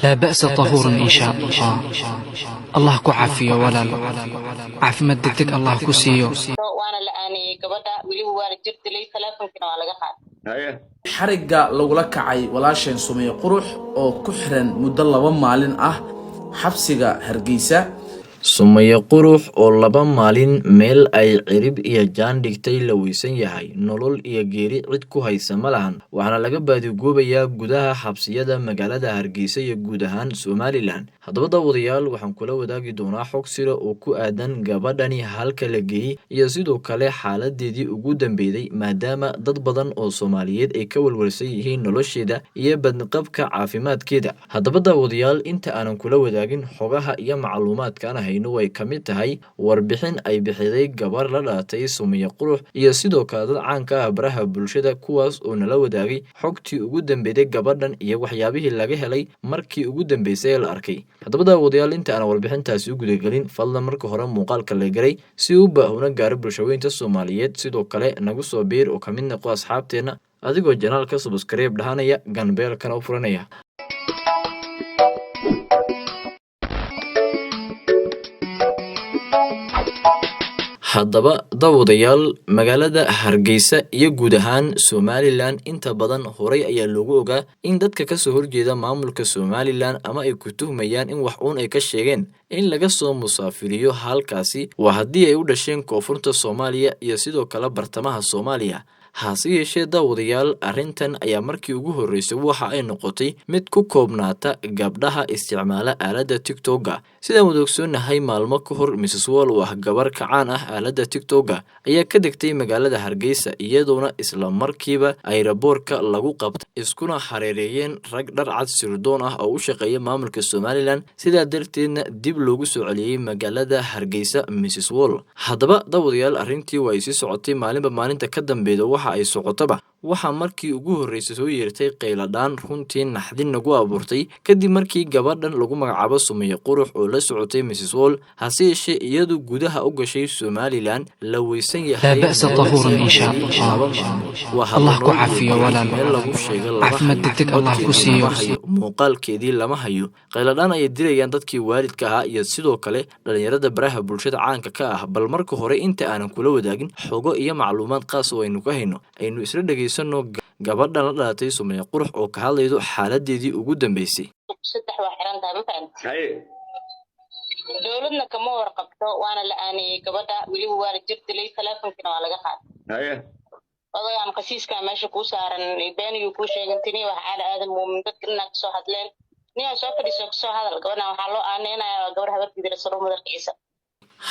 Laa ba'sa, tahuurun in shaa Allah. Allah ku caafiyo walaal, caafimaad degdeg Allah ku siiyo. Waana la aaneeyey gabadha, weliba waa la jir dilay, teleefonkiina waa laga qaaday. Xarigga lagula kacay walaasheen Sumeeye Qurux oo ku xiran muddo 2 maalin ah xabsiga Hargeysa. Sumaye Qurux oo 2 maalin meel ay cirib iyo jaan dhigtay la weysan yahay, nolol iyo geeri cid ku haysa ma lahan, waxaana laga baadigoobayaa gudaha xabsiyada magaalada Hargeysa iyo guud ahaan Somaliland. Haddaba daawadayaal, waxaan kula wadaagi doonaa xog sira oo ku aadan gabadhani halka la geeyey iyo sidoo kale xaaladeedii ugu dambeeyday, maadaama dad badan oo Soomaaliyeed ay ka walwalsan yihiin nolosheeda iyo badqabka caafimaadkeeda. Haddaba daawadayaal, inta aanan kula wadaagin xogaha iyo macluumaadkaan hayno, way ka mid tahay warbixin ay bixiday gabar la dhalatay Sumaye Qurux iyo sidoo kale dad caanka ah baraha bulshada, kuwaas oo nala wadaagay xogtii ugu dambeeyday gabadhan iyo waxyaabihii laga helay markii ugu dambeysay ee la arkay. Haddaba daawadayaal, inta aanan warbixintaasi u gudagelin, fadlan marka hore muuqaalka la garay si u baahuna gaaro bulshaweynta Soomaaliyeed. Sidoo kale nagu soo biir oo ka mid noqo asxaabteenna adigoo channelka subscribe dhahanaya, gambaleelkana u furanaya. Haddaba daawadayaal, magaalada Hargeysa iyo guud ahaan Somaliland inta badan horay ayaa loogu ogaa in dadka kasoo horjeeda maamulka Somaliland ama ay ku tuhmayaan in wax uun ay ka sheegeen in laga soo musaafiriyo halkaasi, waa haddii ay u dhasheen koonfurta Soomaaliya iyo sidoo kale bartamaha Soomaaliya. Hase yeeshee daawadayaal, arrintan ayaa markii ugu horreysay waxa ay noqotay mid ku koobnaata gabdhaha isticmaala aaladda TikToka. Sidaan wada ogsoonahay, maalmo ka hor Mrs Wall oo ah gabar kacaan ah aaladda TikToka ayaa ka degtay magaalada Hargeysa, iyadoona isla markiiba airportka lagu qabtay, iskuna hareereeyeen rag dhar cad sirdoon ah oo u shaqeeya maamulka Somaliland, sidaa darteedna dib loogu soo celiyey magaalada Hargeysa Mrs Wall. Haddaba daawadayaal, arrintii waa ay sii socotay maalinba maalinta ka dambeeda. Waxa ay socotaba waxaa markii ugu horreysay soo yeertay qayladhaan runtii naxdin nagu abuurtay, kadib markii gabadhan lagu magacaabo Sumaye Qurux oo la socotay Mrs Wall, hase yeeshee iyadu gudaha u gashay Somaliland, la weysan yahay. Laa ba'sa, tahuurun in shaa Allah. Allah ku caafiyo walaal, meel lagu sheega caafimaad degdeg Allah ku siiyo. Muuqaalkeedii lama hayo. Qayladhaan ayay dilayaan dadkii waalidka ahaa iyo sidoo kale dhalinyarada baraha bulshada caanka ka ah. Bal marka hore, inta aanan kula wadaagin xogo iyo macluumaad qaas oo aynu ka hayno, aynu isla dhegaysano gabadhan la dhalatay Sumaye Qurux oo ka hadlaydo xaaladeedii ugu dambeysay. Saddex waa xiran tahay, ma fahamti? Dowladna kama warqabto, waana la aaneeyey gabadha, weliba waa la jir dilay, teleefonkiina waa laga qaaday. Odagaan qasiiskaa meesha kuu saaran beeniyuu kuu sheegan tini wax caala aadan muumin dadka dhanaa kasoo hadleen. Ninaa soo fadhiiso, kasoo hadal. Gabadhan waxaa loo aaneynaya waa gabar habartiidira saro mudarkiisa.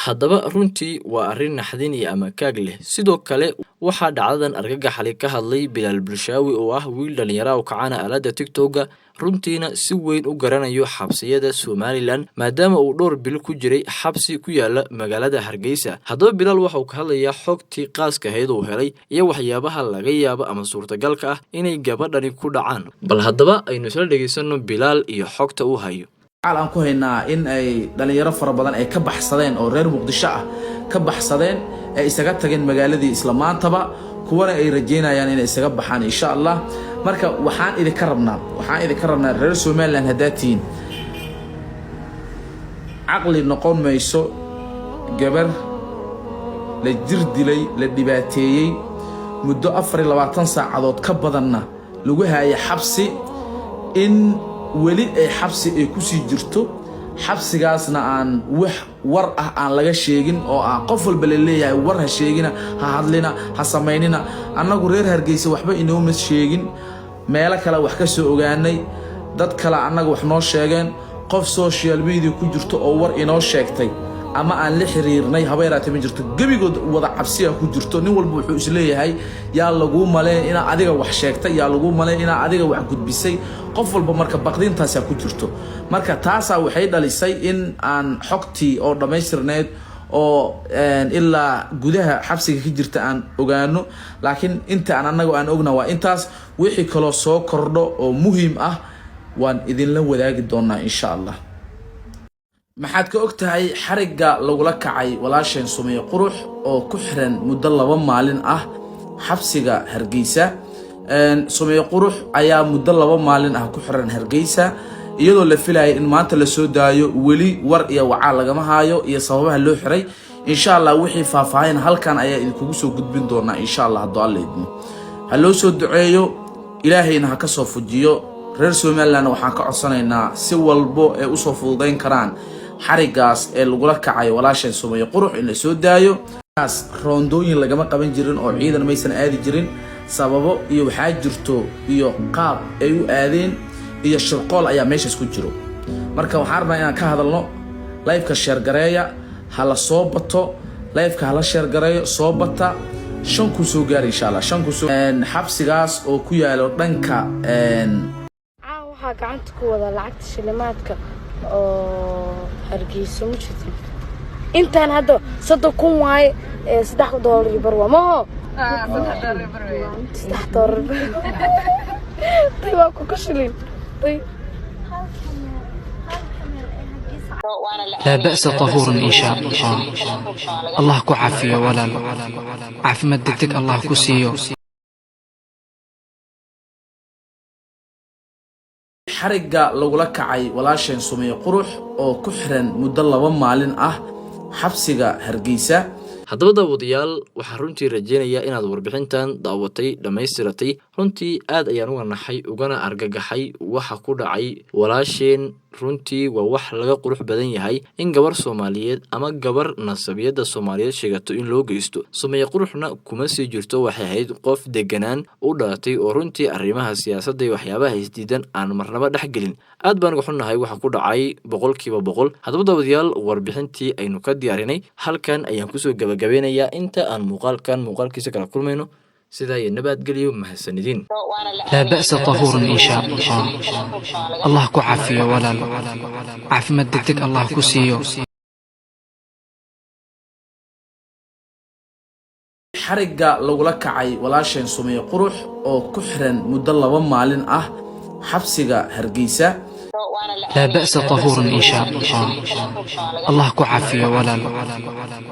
Haddaba runtii waa arrin naxdin iyo amakaag leh. Sidoo kale waxaa dhacdadan argagaxali ka hadlay Bilaal Bulshaawi oo ah wiil dhallinyara oo kacana aaladda TikToka, runtiina si weyn u garanayo xabsiyada Somaliland, maadaama uu dhowr bil ku jiray xabsi ku yaala magaalada Hargeysa. Haddaba Bilaal waxa uu ka hadlayaa xogtii qaaska ahayd uu helay iyo waxyaabaha laga yaabo ama suurtagalka ah inay gabadhani ku dhacaan. Bal haddaba aynu isla dhegaysano Bilaal iyo xogta uu hayo. Aan ku haynaa in ay dhalinyaro fara badan ay ka baxsadeen oo reer Muqdisho ah ka baxsadeen, ay isaga tageen magaaladii isla maantaba, kuwana ay rajeynayaan inay isaga baxaan insha Allah. Marka waxaan idinka rabnaa reer Somaliland haddaad tihiin, caqli noqon mayso gabar la jir dilay, la dhibaateeyey, muddo 24 saacadood ka badanna lagu haaya xabsi, in weli ay xabsi ay kusii jirto, xabsigaasna aan wax war ah aan laga sheegin, oo aan qof walba la leeyahay war ha sheegina, ha hadlina, ha samaynina. Annagu reer Hargeysa waxba inooma sheegin, meelo kale wax ka soo ogaanay, dad kale annaga wax noo sheegeen. Qof social media ku jirto oo war inoo sheegtay ama aan la xiriirnay haba yaraatee ma jirto. Gebigood wada cabsiya ku jirto. Nin walba wuxuu isleeyahay yaa laguu maleyn inaa adiga wax sheegtay, yaa laguu maleyn inaa adiga wax gudbisay. Qof walba marka baqdintaasaa ku jirto. Marka taasaa waxay dhalisay in aan xogtii oo dhammaystirneyd oo ilaa gudaha xabsiga ka jirta aan ogaano. Laakiin inta aan annaga aan ogna waa intaas. Wixii kaloo soo kordho oo muhiim ah waan idinla wadaagi doonaa insha Allah. Maxaad ka og tahay xarigga lagula kacay walaasheen Sumeeye Qurux oo ku xiran muddo 2 maalin ah xabsiga Hargeysa? Sumeeye Qurux ayaa muddo 2 maalin ah ku xiran Hargeysa. Iyadoo la filayay in maanta lasoo daayo, weli war iyo wacaal lagama haayo iyo sababaha loo xiray. Insha Allah wixii faahfaahin halkan ayaa idinkugu soo gudbin doonaa, insha Allah, hadduu Alla idmo. Ha loo soo duceeyo, Ilaahayna ha ka soo fujiyo. Reer Somalilandna waxaan ka codsanaynaa si walbo ee usoo fududayn karaan xarigaas ee lagula kacayo walaasheen Sumayo Qurux in la soo daayo. Roondooyin lagama qaban jirin oo ciidan maysan aadi jirin. Sababo iyo waxaa jirto iyo qaab ay u aadeen iyo shirqool ayaa meeshaas ku jiro. Marka waxaan rabnaa inaan ka hadalno. Liveka share gareeya, ha la soo bato liveka, hala share gareeyo, soo bata, 5,000 soo gaara, insha Allah, 5,000 soo. Xabsigaas oo ku yaalo dhanka Caawa waxaa gacanta ku wada lacagta shilimaadka oo Hargeyso. Ma jirtin intaan hadda 30,000 waaye, $3 iyo bar waa maho, $3 day waa kuka shilin day. Laa ba'sa, tahuurun insha Allah. Allah ku caafiyo, walaal. Caafimaad degdeg Allah ku siiyo. Xarigga lagula kacay walaasheen Sumaye Qurux oo ku xiran muddo 2 maalin ah xabsiga Hargeysa. Haddaba daawadayaal, waxaan runtii rajeynayaa inaad warbixintan daawatay, dhammaystiratay. Runtii aad ayaan uga naxay ugana argagaxay waxa ku dhacay walaasheen. Runtii waa wax laga qurux badan yahay in gabar Soomaaliyeed ama gabar nasabiyadda Soomaaliyeed sheegato in loo geysto. Sumaye Quruxna kuma sii jirto. Waxay ahayd qof deganaan u dhalatay oo runtii arrimaha siyaasadda iyo waxyaabaha isdiidan aan marnaba dhex gelin. Aad baan uga xunnahay waxa ku dhacay, 100%. Haddaba daawadayaal, warbixintii aynu ka diyaarinay halkan ayaan kusoo gabagabeynayaa. Inta aan muuqaalkan muuqaalkiisa kala kulmayno, sidaa iyo nabadgelyo, mahadsanidin. Laa ba'sa, tahuurun insha Allah. Allah ku caafiyo, walaal. Caafimaad degdeg Allah ku siiyo. Xarigga lagula kacay walaasheen Sumaye Qurux oo ku xiran muddo 2 maalin ah xabsiga Hargeysa. Laa ba'sa, tahuurun insha Allah. Allah ku caafiyo, walaal.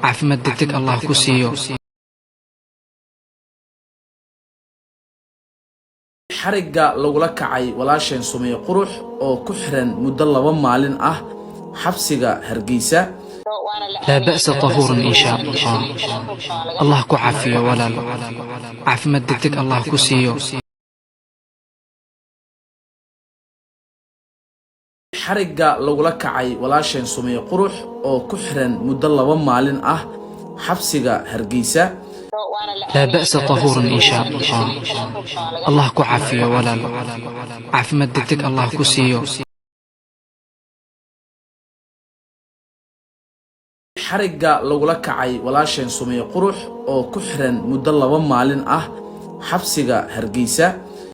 Caafimaad degdeg Allah ku siiyo. Xarigga lagula kacay walaasheen Sumaye Qurux oo ku xiran muddo 2 maalin ah xabsiga Hargeysa. Laa ba'sa, tahuurun insha Allah. Allah ku caafiyo, walaal. Caafimaad degdeg Allah ku siiyo. Xarigga lagula kacay walaasheen Sumaye Qurux oo ku xiran muddo 2 maalin ah xabsiga Hargeysa. Laa ba'sa, tahuurun insha Allah. Allah ku caafiyo, walaal. Caafimaad degdeg Allah ku siiyo. Xarigga lagula kacay walaasheen Sumaye Qurux oo ku xiran muddo 2 maalin ah xabsiga Hargeysa.